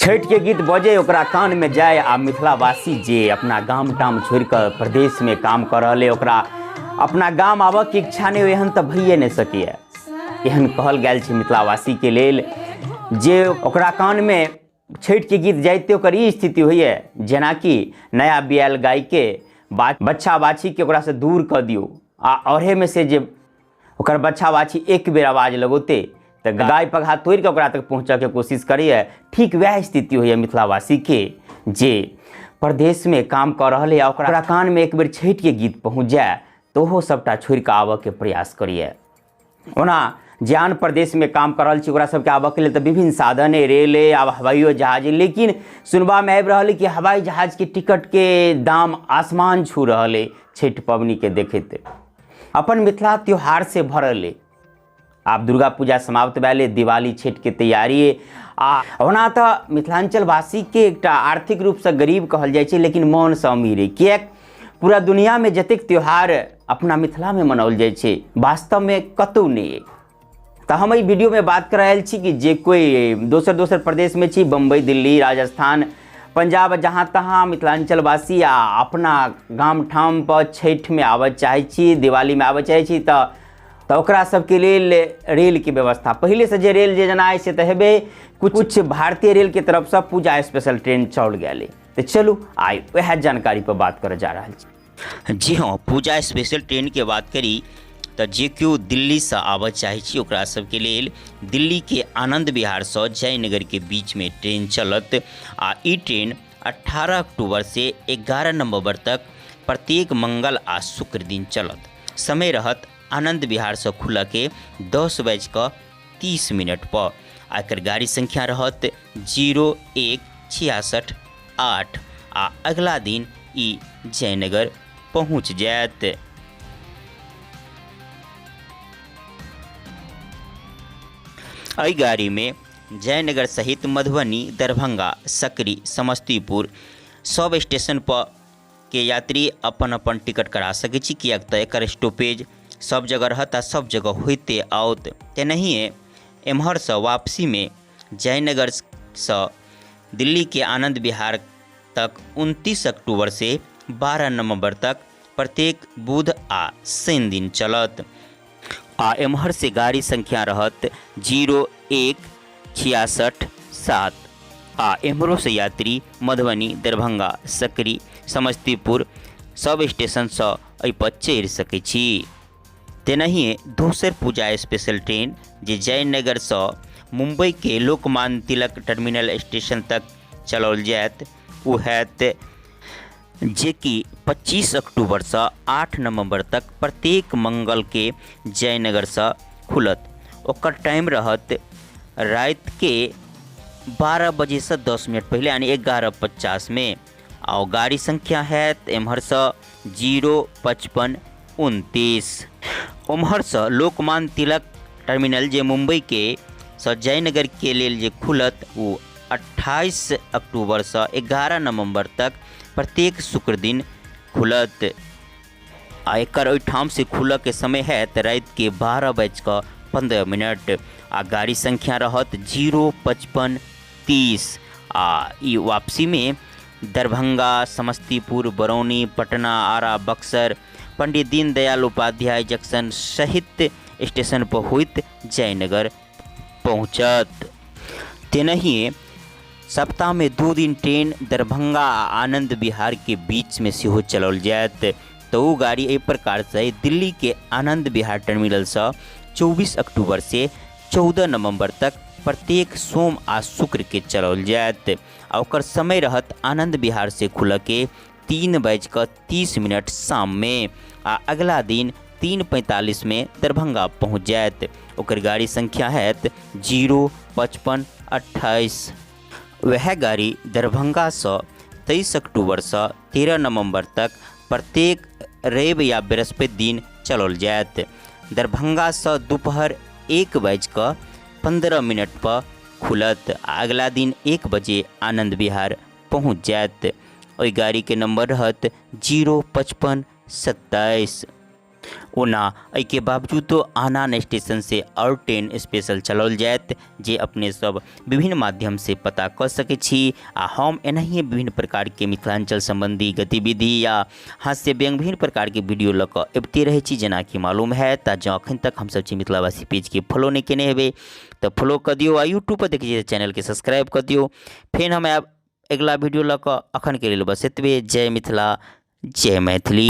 छठिके गीत बजै, ओकरा कानमे जाय आ मिथिलावासी जे अपना गाम टाम छोड़िकऽ प्रदेशमे काम कऽ रहल अइ, ओकरा अपना गाम आबऽके इच्छा नहि होइ, एहन तऽ भइए नहि सकैए। एहन कहल गेल छै मिथिलावासीके लेल जे ओकरा कानमे छठिके गीत जाइते ओकर ई स्थिति होइए जेनाकि नया बियायल गायके बच्छा बाछीके ओकरासँ दूर कऽ दियौ आ अढ़ेमे से जे ओकर बच्छा बाछी एक बेर आवाज लगौतै तऽ गाय पगहा तोड़िकऽ ओकरा तक पहुँचऽके कोशिश करैए। ठीक वएह स्थिति होइए मिथिलावासीके जे प्रदेशमे काम कऽ रहल अइ आ ओकरा कानमे एक बेर छठिके गीत पहुँच जाय तऽ ओहो सभटा छोड़िकऽ आबऽके प्रयास करैए। ओना जे आन प्रदेशमे काम कऽ रहल छी ओकरा सबके आबऽके लेल तऽ विभिन्न साधन अइ, रेल अइ, आब हवाइयो जहाज अइ, लेकिन सुनबामे आबि रहल अइ कि हवाई जहाजके टिकटके दाम आसमान छू रहल अइ छठि पबनीके देखैत। अपन मिथिला त्योहार से भरल अइ। आब दुर्गा पूजा समाप्त भए गेलै, दिवाली छठिके तैयारी अइ। आ ओना तऽ मिथिलाञ्चलवासीके एकटा आर्थिक रूपसँ गरीब कहल जाइ छै, लेकिन मोनसँ अमीर अइ, किएक पूरा दुनियामे जतेक त्योहार अपना मिथिलामे मनाओल जाइ छै वास्तवमे कतहु नहि अइ। तऽ हम एहि वीडियोमे बात करऽ आयल छी कि जे कोइ दोसर दोसर प्रदेशमे छी, बम्बई, दिल्ली, राजस्थान, पंजाब, जहाँ तहाँ मिथिलाञ्चलवासी आ अपना गाम ठाम पर छठिमे आबऽ चाहै छी, दिवालीमे आबऽ चाहै छी, तऽ ओकरा सबके लेल रेलके व्यवस्था पहिलेसँ जे रेल जे जेना अइ से तऽ हेबे, कुछ भारतीय रेलके तरफसँ पूजा स्पेशल ट्रेन चल गेल अइ। तऽ चलू आइ वएह जानकारी पर बात करऽ जा रहल छी। जी हाँ, पूजा स्पेशल ट्रेनके बात करी तऽ जे केओ दिल्लीसँ आबऽ चाहै छी ओकरा सबके लेल दिल्लीके आनन्द विहारसँ जयनगरके बीचमे ट्रेन चलत आ ई ट्रेन 18 अक्टूबर से 11 नवम्बर तक प्रत्येक मंगल आ शुक्र दिन चलत। समय रहत आनन्द विहारसँ खुलऽके 10:30 पर आ एकर गाड़ी संख्या रहत 0 1 66 8 आ अगला दिन ई जयनगर पहुँच जायत। एहि गाड़ीमे जयनगर सहित मधुबनी, दरभंगा, सकरी, समस्तीपुर सब स्टेशन पर के यात्री अपन अपन टिकट करा सकै छी, किएक तऽ एकर स्टॉपेज सब जगह रहत आ सब जगह होइते आओत। तेनाहिए एम्हरसँ वापसीमे जयनगरसँ दिल्लीके आनन्द विहार तक 29 अक्टूबर से 12 नवम्बर तक प्रत्येक बुध आ शनि दिन चलत आ एम्हर से गाड़ी संख्या रहत 0 1 66 7 आ एम्हरो से यात्री मधुबनी, दरभंगा, सकरी, समस्तीपुर सब स्टेशनसँ एहिपर चढ़ि सकै छी। तेनाहिए दोसर पूजा स्पेशल ट्रेन जे जयनगरसँ मुम्बईके लोकमान्य तिलक टर्मिनल स्टेशन तक चलाओल जायत ओ हैत जेकि 25 अक्टूबरसँ 8 नवम्बर तक प्रत्येक मंगलके जयनगरसँ खुलत। ओकर टाइम रहत रातिके 12 बजेसँ 10 मिनट पहिले यानी 11:50 आ गाड़ी संख्या हैत एम्हरसँ 0 55 29। ओम्हरसँ लोकमान्य तिलक टर्मिनल जे मुम्बईके सँ जयनगरके लेल जे खुलत ओ 28 अक्टूबरसँ 11 नवम्बर तक प्रत्येक शुक्र दिन खुलत आ एकर ओहिठामसँ खुलऽके समय हैत रातिके 12:15 आ गाड़ी संख्या रहत 0 55 30 आ ई वापसीमे दरभंगा, समस्तीपुर, बरौनी, पटना, आरा, बक्सर, पंडित दीनदयाल उपाध्याय जंक्शन सहित स्टेशन पर होइत जयनगर पहुँचत। तेनाहिए सप्ताहमे 2 दिन ट्रेन दरभंगा आ आनंद विहार के बीचमे सेहो चलाओल जायत। तऽ ओ गाड़ी एहि प्रकारसँ दिल्लीके आनंद विहार टर्मिनलसँ 24 अक्टूबर से 14 नवम्बर तक प्रत्येक सोम आ शुक्र के चलाओल जायत आ ओकर समय रहत आनंद विहार से खुलऽके 3:30 शाममे आ अगला दिन 3:45 में दरभंगा पहुँच जायत। ओकर गाड़ी संख्या हैत 0 55 28। वएह गाड़ी दरभंगासँ 23 अक्टूबरसँ 13 नवम्बर तक प्रत्येक रवि या बृहस्पति दिन चलाओल जायत। दरभंगासँ दुपहर 1:15 पर खुलत आ अगला दिन 1 बजे आनंद विहार पहुँच जायत। ओहि गाड़ीके नंबर रहत 0 55 27। ओना एहिके बावजूदो आन आन स्टेशनसँ आओर ट्रेन स्पेशल चलाओल जायत, जे अपने सब विभिन्न माध्यमसँ पता कऽ सकै छी। आ हम एनाहिए विभिन्न प्रकारके मिथिलाञ्चल सम्बन्धी गतिविधि या हास्य व्यङ्ग विभिन्न प्रकारके वीडियो लऽ कऽ अबिते रहै छी, जेनाकि मालूम हैत। आ जँ एखन तक हमसब छी मिथिलावासी पेजके फॉलो नहि केने हेबै तऽ फॉलो कऽ दियौ, आ यूट्यूबपर देखै छियै तऽ चैनलके सब्सक्राइब कऽ दियौ। फेर हम आयब अगिला वीडियो लऽ कऽ, अखनके लेल बस एतबे। जय मिथिला, जय मैथिली।